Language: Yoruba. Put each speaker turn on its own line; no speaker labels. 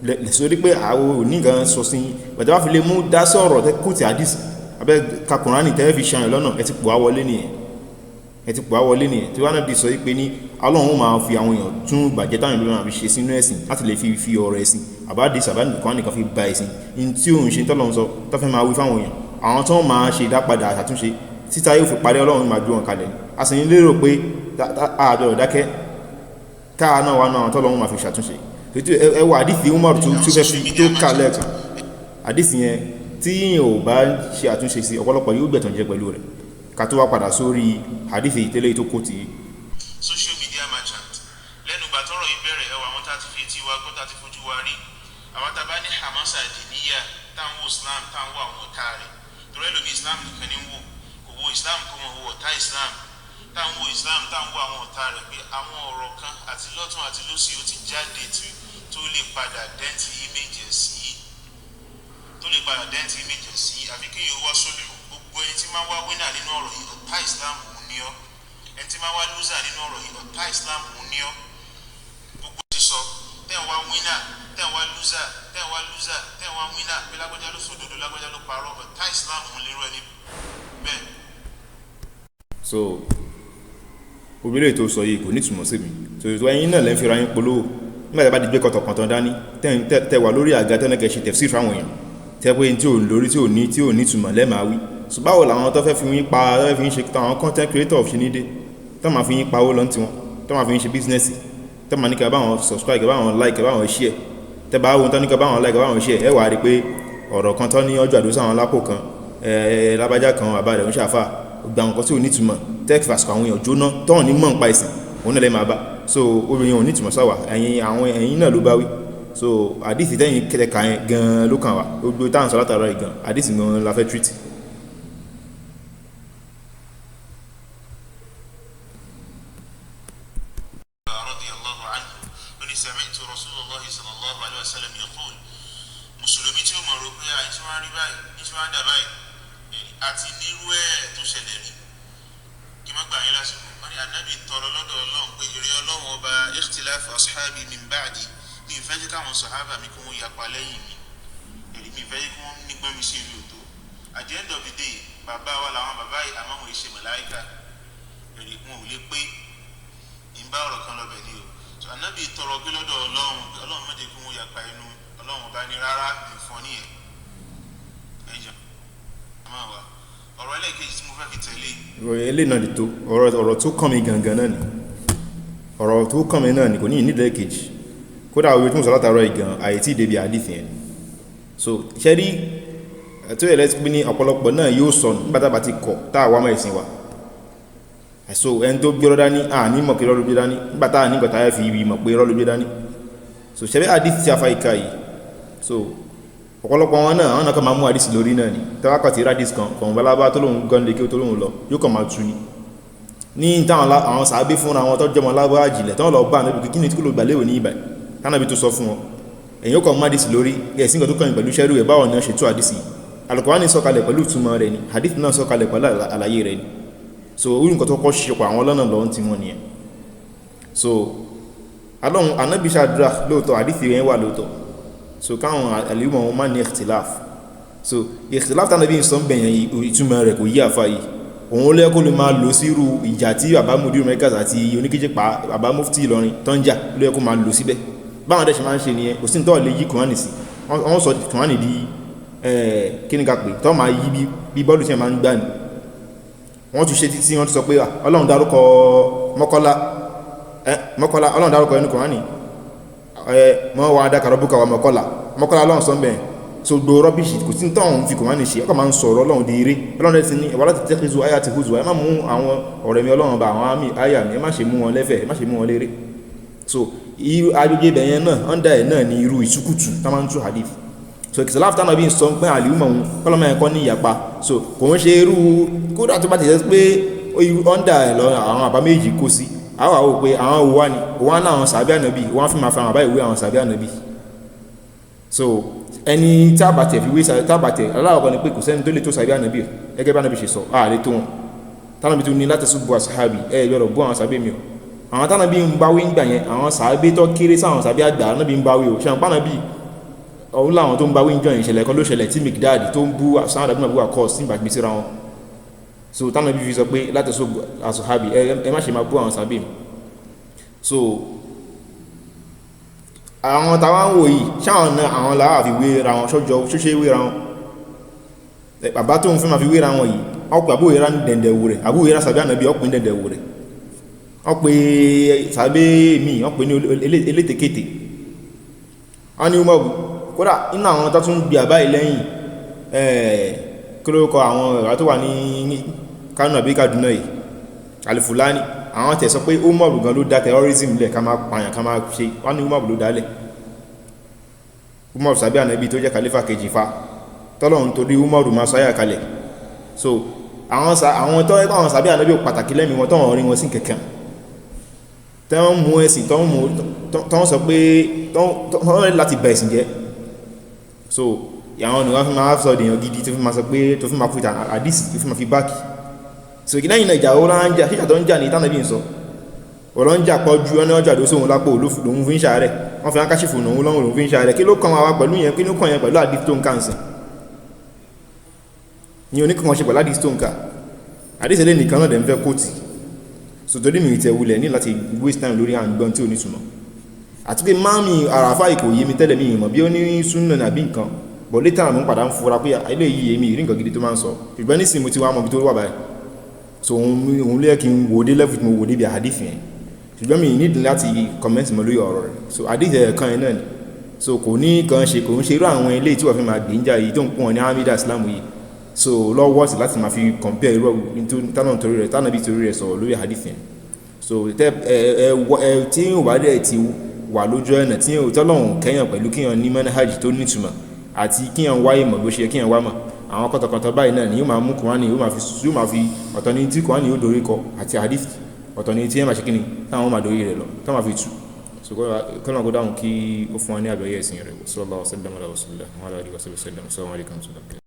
Sórí pé àwọn oníkan sọ sí bàtà bá fi lè mú dá sọ̀rọ̀ tẹ́ kùtì àdìs abẹ́ ka Kùránì tẹ́ fi ṣàyàn lọ́nà, ẹ ti pò á wọlé nìyẹn, ẹ ti pò á wọlé nìyẹn. Tí wọ́n náà bí sọ pé ní Ọlọ́run máa fi àwọn èèyàn tún bàjẹ́ táwọn ìlú máa fi ṣe sínú ẹ̀sìn láti lè fi ọ̀rọ̀ ẹ̀sìn àbáde sàbáàdì Kùránì kan fi ba ẹ̀sìn ní tí òun ṣe tọ́lọ́run sọ tó fẹ́ máa wí fáwọn èèyàn, àwọn tó máa ṣe ìdápadà àtàtúnṣe títa yóò fi parí, Ọlọ́run máa gbé wọn kalẹ̀. A sì ń lérò pé àjọ ìdákẹ́ káà náà wà náà tọ́lọ́run máa fi ṣàtúnṣe. Ẹ wọ àdìsí Umar tó fẹ́ fi tó kà lẹ́ẹ̀kan, àdìsí yẹn tí yìnyín ò bá ṣe àtúnṣe sí, ọ̀pọ̀lọpọ̀ yóò gbẹ̀tàn jẹ pẹ̀lú rẹ̀. Ká tó wá padà sórí àdìsí ìtẹ́lẹ̀ tó kó ti.
Social media merchant lẹ́nu ìgbà tọ́rọ̀ yìí bẹ̀rẹ̀, ẹwà àwọn tá a ti fi etí wa gbọ́, tá a ti fojú wa rí, àwọn tá a bá ní hamasa dìníyà, tá à ń wo Islam, tá à ń wo àwọn ọ̀tá rẹ̀, torí ẹlòmí Islam nìkan ní ń wò, kò wo Islam kó mọ̀ wo ọ̀tá Islam, tá à ń wo Islam, tá à ń wo àwọn ọ̀tá rẹ̀, pé àwọn ọ̀rọ̀ kan àti lọ́tún àti lósì ó ti jáde tó lè padà dent image ẹ̀ sí, tó lè padà dent image ẹ̀ sí, àfi kéèyàn wá sólù. Gbogbo ẹni tí máa ń wá winner nínú ọ̀rọ̀ yìí, ọ̀tá Islam òun ni ọ́. Ẹni tí máa wá loser nínú ọ̀rọ̀ yìí, ọ̀tá Islam òun ni ọ́. Gbogbo ti sọ tẹ́ ń wá winner, tẹ́ ń wá loser, tẹ́ ń wá loser, tẹ́ ń wá winner, pé lágbájá ló sòdodo, lágbájá ló parọ́, ọ̀tá Islam òun lérò ẹni bẹ́ẹ̀.
So obìnrin tó sọ yìí kò ní ìtumọ̀ sí mi. So ètò ẹ̀yin náà lẹ́ ń fi ra yín polówó nígbà tí a bá di gbé kọ̀tọ̀kọ̀tọ̀ dání, tẹ́ wà lórí àga tẹ́nàkẹ́ ṣe tẹ̀sí fáwọn èèyàn, tẹ́ pé tí ò lórí, tí ò ní ìtumọ̀ lẹ́ẹ̀máa wí. So báwo làwọn tó fẹ́ fi yín pa, tó fẹ́ fi yín ṣe, àwọn content creator ṣe ní dé tó máa fi yín pawó lọ́n tiwọn, tó máa fi yín ṣe business, tó máa ní kí a bá wọn subscribe, kí a bá wọn like, kí a bá wọn share. Tẹ́ bá wọn tó ní kí a bá wọn like, kí a bá wọn share, ẹ wà á rí pé ọ̀rọ̀ kan tó ní ọjọ́ àdó sáwọn lápò kan, ẹ lábájá kan, bàbá rẹ̀ ń ṣàfà gba nǹkan tí ò ní ìtumọ̀, tech fàṣọ àwọn èèyàn jóná tọ́hún ní mọ̀ nípa ìsìn òun náà lè máa bá. So obìnrin ò ní ìtumọ̀ sáwà ẹ̀yin, àwọn ẹ̀yin náà ló bá wí. So àdìsí tẹ́yìn kẹtẹ̀ka yẹn gan-an ló kàn wá. Gbogbo táwọn sọ látara yìí gan, àdìsí gan la fẹ́ treat.
رضي الله عنه ó ní سمعت رسول الله صلى الله عليه وسلم يقول. Mùsùlùmí tí ó mọ̀ rò pé àyè tí wọ́n á rí báyìí ní tí wọ́n á dà báyìí àti nírú ẹ̀ tó ṣẹlẹ̀ rí, kí má gbà yín lásìkò. Wọ́n ní Ànábì tọrọ lọ́dọ̀ Ọlọ́run pé èrè Ọlọ́run ọba, اختلاف أصحابي من بعدي, mi ì fẹ́ jẹ́ káwọn sàhábà mi kí wọ́n yapa lẹ́yìn mi, èrè mi ì fẹ́ jẹ́ kí wọ́n nígbọ́n mi sí ìlú òtó. At the end of the day, bàbá wa làwọn bàbá yìí, àmọ́ wọn ì ṣe màláíkà, èrè wọn ò lè pé ìbá ọ̀rọ̀ kan lọ bẹ̀ ni o. So Ànábì tọrọ pé lọ́dọ̀ Ọlọ́run pé Ọlọ́run má jẹ́ kí wọ́n yapa inú. Ọlọ́run ọba ní rárá, nìfọ́n nìyẹn. Ẹ̀jẹ̀ máa wà ọ̀rọ̀ ẹlẹ́ẹ̀kejì tí mo fẹ́ fi tẹ̀lé.
Eléyìí náà lè tó ọ̀rọ̀ tó kàn mí gangan náà ni. Ọ̀rọ̀ tó kàn mí náà ni kò ní ìnílẹ̀ kejì. Kódà orí tí mo sọ látàárọ̀ ìgàn àyè tí ìdèbí àdìsí yẹn. So ṣe rí tó yẹ lẹ́sí pé ní ọ̀pọ̀lọpọ̀ náà yóò sọnù nígbà tá a bá ti kọ̀ tá a wá mọ́ ẹ̀sìn wa. So ẹni tó gbé rọ́dá ní àní mọ̀ pé rọ́lú gbé dání nígbà tá a ní gbàtà fi ibi mọ̀ pé rọ́lú gbé dání. So ṣe bí àdìsí tí a fa ìka yìí, so ọ̀pọ̀lọpọ̀ wọn náà, àwọn náà kàn máa mú àdìsí lórí náà ni. Tẹ́wákọ̀ tí rádìsí kan kàn bálábá tó lóun gan lè kí ó tó lóun lọ, yóò kàn máa tu ni ní táwọn àwọn sàábé fúnra wọn tó jọmọ lábá jìnlẹ̀ tán lọ bá níbi kí ni tí kò ló gbà léwò ní ìbà tánàbí tó sọ fún wọn. Èyí ó kàn mú àdìsí lórí ẹ̀sìn kan tó kàn pẹ̀lú sẹ́rù ẹ̀. Báwọn náà ṣe tú àdìsí? Al-Qur'ani sọ̀kalẹ̀ pẹ̀lú ìtumọ̀ rẹ̀ ni, hadith náà sọ̀kalẹ̀ pẹ̀lú àlàyé rẹ̀ ni. So orí nǹkan tó kọ́ ṣe pọ̀ àwọn lọ́nà lọ́wọ́ tí wọ́n nìyẹn. So alóhun anábì ṣàdúrà lóòótọ́, àdìsí rẹ̀ wà lóòótọ́. So káwọn àlùmọ̀ wọn má ní ikhtilaf. So ikhtilaf tánàbí sọ ń bẹ̀yẹn, ìtumọ̀ rẹ̀ kò yí àfa yìí. Òun lẹ́yìn kó lè máa lò sí irú ìjà tí bàbá mudiru Markaz àti oníkíjì pa bàbá mufti Ìlọrin tó ń jà, ló yẹ kó máa lò síbẹ̀. Báwọn dẹ̀ ṣe máa ń ṣe nìyẹn. Kò sí ní tọ́ lè yí Kùránì sí. Wọ́n sọ Kùránì di kí ni ká pè tọ́ máa yí bí bọ́ọ̀lù tí wọ́n máa ń gbà ní. Wọ́n tún ṣe títí wọ́n tún sọ pé Ọlọ́run dárúkọ Mọ́kọ́lá, Mọ́kọ́lá Ọlọ́run dárúkọ ẹnu Kùránì, mọ́ wa dákàrọ̀ búkà wa Mọ́kọ́lá, Mọ́kọ́lá Ọlọ́run sọ bẹ́ẹ̀. So gbogbo rubbish, kò sí tọ́hún fi Kùránì ṣe. Ọkọ̀ máa ń sọ̀rọ̀ Ọlọ́run di eré. Ọlọ́run ti ní wala tattakhidhu ayati huzwa, ẹ má mú àwọn ọ̀rẹ́ mi Ọlọ́run bá àwọn àmì àyà mi, ẹ má ṣe mú wọn lẹ́fẹ̀ẹ́, ẹ má ṣe mú wọn léré. So irú agbègbè ibẹ̀ yẹn náà under ẹ̀ náà ni irú ìsúkùtù tá máa ń tú hadith. So ìkìsìláàfù táwọn bí ń sọ pé àlìmọ̀ òun kọ́lọ́mọ ẹ̀kọ́ ní ìyapa. So kò ń ṣe irú, kódà tó bá ti jẹ́ pé irú under ẹ̀ lọ àwọn àbá méjì kó sí, àwọn àwọn pé àwọn òwá ni òwá náà àwọn sàbí ànàbì wọ́n fi máa fa àwọn àbá ìwé àwọn sàbí ànàbì. So ẹni tábàtẹ̀ fi wé tábàtẹ̀ aláwọ̀kọ́ ni pé kò sẹ́ni tó lè tó sàbí ànàbì gẹ́gẹ́ bá ànàbì ṣe sọ, ààrẹ tó wọn tánàbí tó ní láti súbù àsàhábì ẹ gbọ́dọ̀ bú àwọn sàbí mi o. Àwọn tánàbí ń báwí ń gbà yẹn, àwọn sàbí tó kéré sáwọn sàbí àgbà ànàbí ń báwí o. Ṣe àwọn pánàbí Ọ̀hún láwọn tó ń bá wíńjọ ìṣẹ̀lẹ̀ kan ló ṣẹlẹ̀ tí Mikdad tó ń bú Sa'd ibn Abi Waqqas sí ìgbàgbé síra wọn. So táwọn ẹbí fi sọ pé láti sọ àsọ̀hábì, ẹ má ṣe máa bú àwọn sàbí mi. So àwọn táwa ń wò yìí, ṣáwọn náà àwọn làwọn àfi wéra wọn ṣọjọ ṣóṣe wéra wọn? Bàbá tó ń fẹ́ máa fi wéra wọn yìí, ọkọ̀ Abu Hurairah ní dẹ̀ndẹ̀wò rẹ̀, Abu Hurairah sàbí ànábì, ọkùnrin dẹ̀ndẹ̀wò rẹ̀, ọpẹ́ sàbí mi, ọpẹ́ ní elétekéte. Wọ́n ní Umaru kódà inú àwọn tó tún gbé àbáyé lẹ́yìn, kí ló kọ àwọn ọ̀rá tó wà ní Kánò àbí Kaduna yìí, Alifulani, àwọn tẹ̀ sọ pé Umaru gan ló dá terrorism lẹ̀, ká máa pààyàn, ká máa ṣe. Wọ́n ní Umaru ló dálẹ̀. Umaru sàbí ànábì tó jẹ́ kàlífà kejì fa tọ́lọ́run torí Umaru máa sọ ayà kalẹ̀. So àwọn tó ẹgbẹ́ àwọn sàbí ànábì ò pàtàkì lẹ́mìí wọn, tọ́wọ́n rí wọn sí kẹ̀kẹ́, tọ́wọ́n mú ẹ̀sìn, tọ́wọ́n sọ pé tọ́wọ́n rẹ̀ láti bẹ̀ ẹ̀sìn jẹ́. So àwọn ni wọ́n fi máa sọ ènìyàn gidi tó fi máa sọ pé tó fi máa kúta àdìsí tó fi máa fi báàkì. So kí lẹ́yìn náà, ìjà ó rán jà, kíjà tó ń jà ní tánàbí ń sọ ọ̀rọ̀ ń jà pọ̀ ju ọ́nà ọjà ló sóhun lápò lòun fi ń ṣàárẹ̀, wọ́n fi hankachifu lòun lọ́rùn lòun fi ń ṣàárẹ̀. Kí ló kàn wá pẹ̀lú yẹn? Kí ló kàn yẹn pẹ̀lú àdìsí tó ń kà ń sìn ní oníkan ṣe pẹ̀lú àdìsí tó ń kà? Àdìsí lè nìkan náà dẹ̀ ń fẹ́ kóòtì. So torí mi tẹ̀ wulẹ̀ ní láti waste time lórí àgbọn tí ò ní túmọ̀. Àti pé máàmì àràfà ìkò yé mi tẹ́lẹ̀, mi ìmọ̀ bí ó ní súnà nàbí nǹkan, but later mo padà ń fura pé eléyìí, èmi ìrí nǹkan gidi tó máa ń sọ. Ṣùgbọ́n nísìnyí mo ti wá mọ̀ bí tó wà báyìí. So òun ló yẹ kí n wò dé level tí mo wò débi àdìsí yẹn, ṣùgbọ́n mi need láti comment mọ́ lórí ọ̀rọ̀ rẹ̀. So àdìsí ẹ̀ kan yẹn náà ni, so kò ní kan ṣe, kò ń ṣe irú àwọn eléyìí tí wọ́n fi máa gbé ń jà yìí tó ń pọ̀ ní Hamida Islam yìí. So lọ́wọ́ sí láti máa fi compare irú tánà torí rẹ̀, tánà bí torí rẹ̀ sọ̀rọ̀ lórí àdìsí yẹn. So tẹ ẹ ẹ ẹ tí yóò bá dẹ̀ ti wà lójú ẹ̀nà tí yóò tọ́lọ́hùn kẹ́yàn pẹ̀lú kíyàn ní manhaj tó nítumọ̀ àti kíyàn wá ìmọ̀ bó ṣe yẹ kíyàn wá mọ̀, àwọn kọ́tọ̀kọ́tọ̀ báyìí náà ni yóò máa mú Kùránì, yóò máa fi ọ̀tọ̀ ní tí Kùránì yóò dorí kọ àti hadith, ọ̀tọ̀ ní tí ẹ máa ṣe kíni táwọn máa dorí rẹ̀ lọ táwọn máa fi tú. So kọ́nà kó dáhùn kí ó fún wa ní àgbọ́yé ẹ̀sìn rẹ̀. Sallallahu alaihi wa sallam ala rasulillah wa ala alihi wa sallam. Assalamu alaikum.